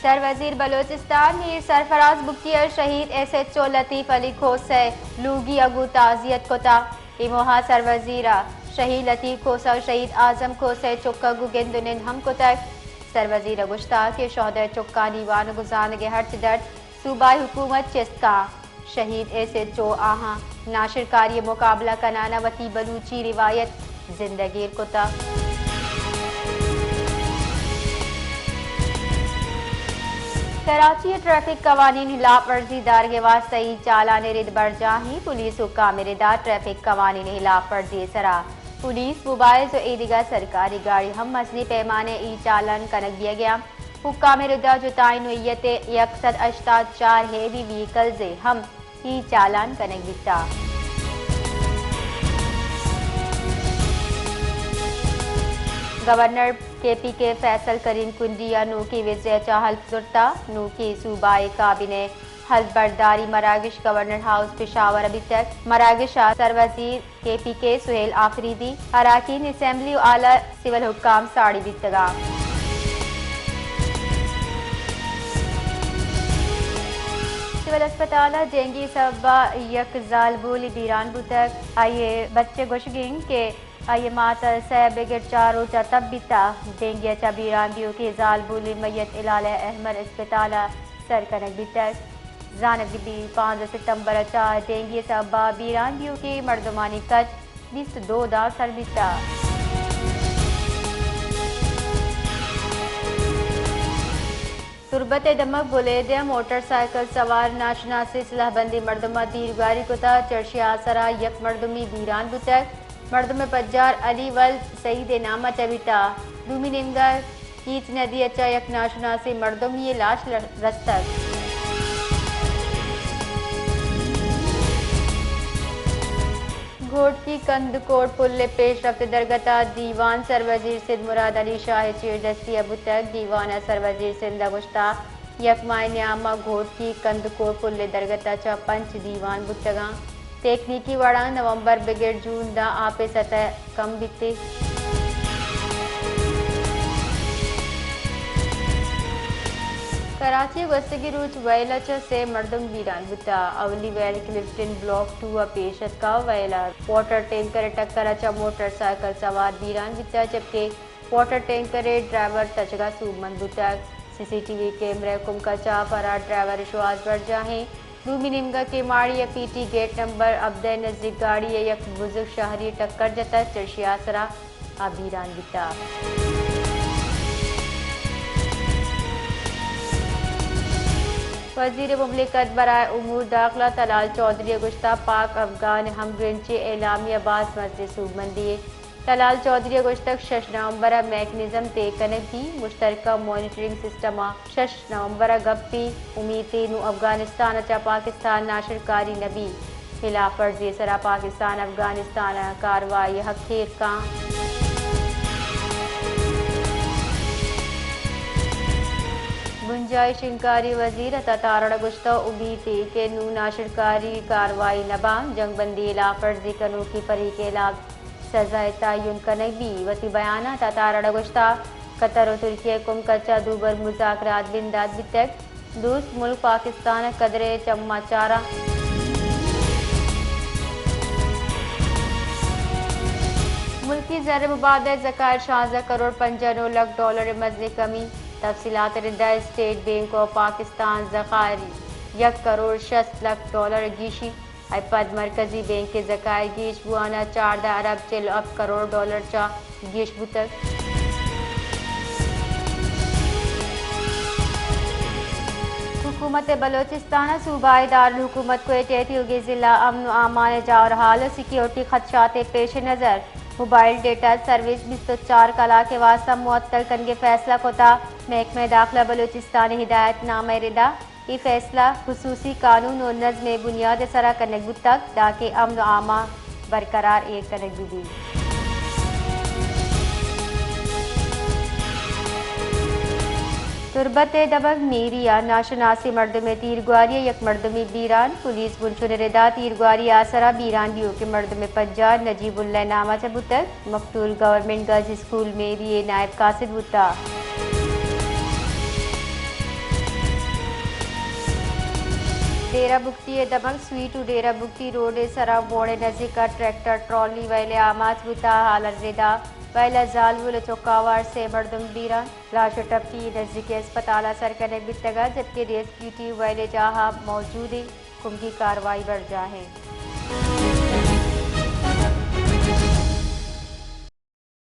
سروزیر بلوچستان میر سرفراز بگٹی ءَ شہید ایس ایچ او لطیف علی کھوسہ ءِ لوگی ءَ گوں تعزیت کتگ۔ اے موہ ءَ سروزیر ءَ شہید لطیف کھوسہ ءُ شہید اعظم کھوسہ ءِ چک ءَ گوں گند ءُ نند ہم کتگ۔ سروزیر ءَ گوشتگ کہ شہدا ءِ چکانی وانگ ءُ زانگ ءِ ہرچ درد صوبائی حکومت چست کنت۔ شہید ایس ایچ او آہاں ناشرکاری ءِ مقابلہ کنان ءَ وتی بلوچی روایت زندگ ایر کتگ۔ کراچی ءَ ٹریفک قوانین ہلاپ ورزی دارگ ءِ واستہ ای چالان ءِ رد برجاہ ایں۔ پولیس حکام ءِ ردا ٹریفک قوانین ہلاپ ورزی ءِ سرا پولیس، موبائلز ءُ ایدگہ سرکاری گاڑی ہم مزنیں پیمانہ ءَ ای چالان کنگ بیگ ءَ انت۔ حکام ءِ ردا جتائیں نوعیت ءِ یک سد ہشتاد چار ہیوی ویہیکلز ءِ ہم ای چالان کنگ بیتگ۔ گورنر کے پی کے فیصل کریم کنڈی ءَ نوکیں وزیر ءِ چہ حلف زرتگ۔ نوکیں صوبائی کابینہ ءِ حلف برداری مراگش گورنر ہاؤس پشاور ءَ بیتگ۔ مراگش ءَ سروزیر کے پی کے سہیل آفریدی، اراکین اسمبلی ءُ اعلی سول حکام ساڑی بیتگ انت۔ سول اسپتال ءَ ڈینگی سبب ءَ یک زالبولے بیران بوتگ۔ آئی ءِ بچ ءِ گوشگ انت کہ آئی ءِ مات ءَ سئے بگر چار روچ ءَ تب بیتگ۔ ڈینگی ءَ چہ بیران بیوکیں زالبولے میت ہلال احمر اسپتال ءَ سر کنگ بیتگ۔ زانگ بیت پانزدہ ستمبر ءَ چہ ڈینگی ءِ سبب ءَ بیران بیوکیں مردمانی کچ بیست ءُ دو داں سر بیتگ۔ تربت ءِ دمگ بلیدہ ءَ موٹر سائیکل سوار ناشناسیں سلاہ بندیں مردماں تیرگواری کتگ۔ چرشی ءِ آسر ءَ یک مردمے بیران بوتگ۔ مردم ءِ پجار علی ولد سعید ءِ نام ءَ چہ بیتگ۔ دومی نیمگ ءَ کیچ ندی ءَ چہ یک ناشناسیں مردمے ءِ لاش ل-، رستگ۔ گھوٹکی کندکوٹ پل ءِ پیش رفت ءِ درگت ءَ دیوان سروزیر سندھ مراد علی شاہ ءِ چیردستی ءَ بوتگ۔ دیوان ءَ سروزیر سندھ ءَ گوشتگ، یک ماہ ءِ نیام ءَ گھوٹکی کندکوٹ پل ءِ درگت ءَ چہ پنچ دیوان بوتگ انت۔ تکنیکی وڑاں نومبر بگر جون داں آپ ءِ سطح کم بیت۔ کراچی ءَ گوستگیں روچ ویل ءَ چہ سے مردم بیران بوتگ۔ اولی ویل کلفٹن بلاک ٹو ءَ پیش اتکگ۔ ویل ءَ واٹر ٹینکر ءِ ٹکر ءَ چہ موٹر سائیکل سوار بیران بوتگ، جبکہ واٹر ٹینکر ءِ ڈرائیور تچگ ءَ سوبمند بوتگ۔ سی سی ٹی وی کیمرہ ءِ کمک ءَ چہ فرار ڈرائیور ءِ شوہاز برجاہ ایں۔ دومی نیمگ ءَ کیماڑی ءِ پی ٹی گیٹ نمبر ہبدہ ءِ نزیک گاڑی ءَ یک بزگ شہری ءَ ٹکر جتگ، چرشی ءِ آسر ءَ آ بیران بیتگ۔ وزیر مملکت برائے امور داخلہ طلال چوہدری ءَ گوشتگ، پاک افغان ہمگرنچی ءِ اعلامیہ باز مزنیں سوبمندی یے۔ طلال چوہدری ءَ گوشتگ، شش نومبر ءَ میکنزم تیگ کنگ بیت، مشترکہ مانیٹرنگ سسٹم ءَ شش نومبر ءَ گپ بیت۔ امیت ایں نوں افغانستان ءَ چہ پاکستان ناشرکاری نہ بیت۔ ہلاپ ورزی ءِ سرا پاکستان افغانستان ءَ کاروائی ءِ حق ایر کنت۔ بنجاہی شنگکاری وزیر عطا تارڑ ءَ گوشتگ، امیت ایں کہ نوں ناشرکاری کاروائی نہ باں، جنگ بندی ءِ ہلاپ ورزی کنوکیں فریق ءِ ہلاپ سزا ءِ تعین کنگ بیت۔ وتی بیان ءَ عطا تارڑ ءَ گوشتگ، قطر ءُ ترکیہ ءِ کمک ءَ چہ دوبر مذاکرات بندات بیتگ۔ دوست ملک پاکستان ءِ قدر ءِ چماں چاراں۔ ملکی زر ءِ مبادلہ ءِ ذخائر شانزدہ کروڑ پنجاہ ءُ نو لکھ ڈالر ءِ مزنیں کمی۔ تفصیلات ءِ ردا اسٹیٹ بینک آف پاکستان ءِ ذخائر یک کروڑ شست لکھ ڈالر ءَ گیشی۔ اے پد مرکزی بینک ءِ ذخائر گیش بوان ءَ چاردہ ارب چل ءُ ہپت کروڑ ڈالر چہ گیش بوتگ۔ حکومت بلوچستان ءَ صوبائی دارالحکومت کوئٹہ ءِ تیوگیں ضلع امن ءُ امان ءِ جاور حال ءُ سیکیورٹی خدشات ءِ پیش نظر موبائل ڈیٹا سروس بیست ءُ چار کلاک ءِ واستہ معطل کنگ ءِ فیصلہ کتگ۔ محکمہ داخلہ بلوچستان ءِ ہدایت نامہ ءِ ردا اے فیصلہ خصوصی قانون ءُ نظم ءِ بنیاد ءِ سرا کنگ بوتگ، دانکہ امن ءُ امان برقرار ایر کنگ بہ بیت۔ تربت ءِ دمگ میری ءَ ناشناسیں مردمے ءِ تیرگواری ءَ یک مردمے بیران، پولیس بنشون ءِ ردا تیرگواری ءِ آسرا بیران بیوکیں مردم ءِ پجار نجیب اللہ ءِ نام ءَ چہ بوتگ۔ مقتول گورنمنٹ گرلز اسکول میری ءِ نائب قاصد بوتگ۔ ڈیرہ بگٹی ءِ دمگ سویٹ ءُ ڈیرہ بگٹی روڈ ءِ سرا بوڑ ءِ نزیک ءَ ٹریکٹر ٹرالی ویل ءِ آماچ بوتگ، حال ءَ ردا ویل ءَ زالبول ءُ چکاوار سے مردم بیران، لاش ءُ ٹپی نزیک ءِ ہسپتال ءَ سر کنگ بیتگ، جبکہ ریسکیو ٹیم ویل ءِ جاہ ءَ موجود اِنت، کمکی کاروائی برجاہ اِنت۔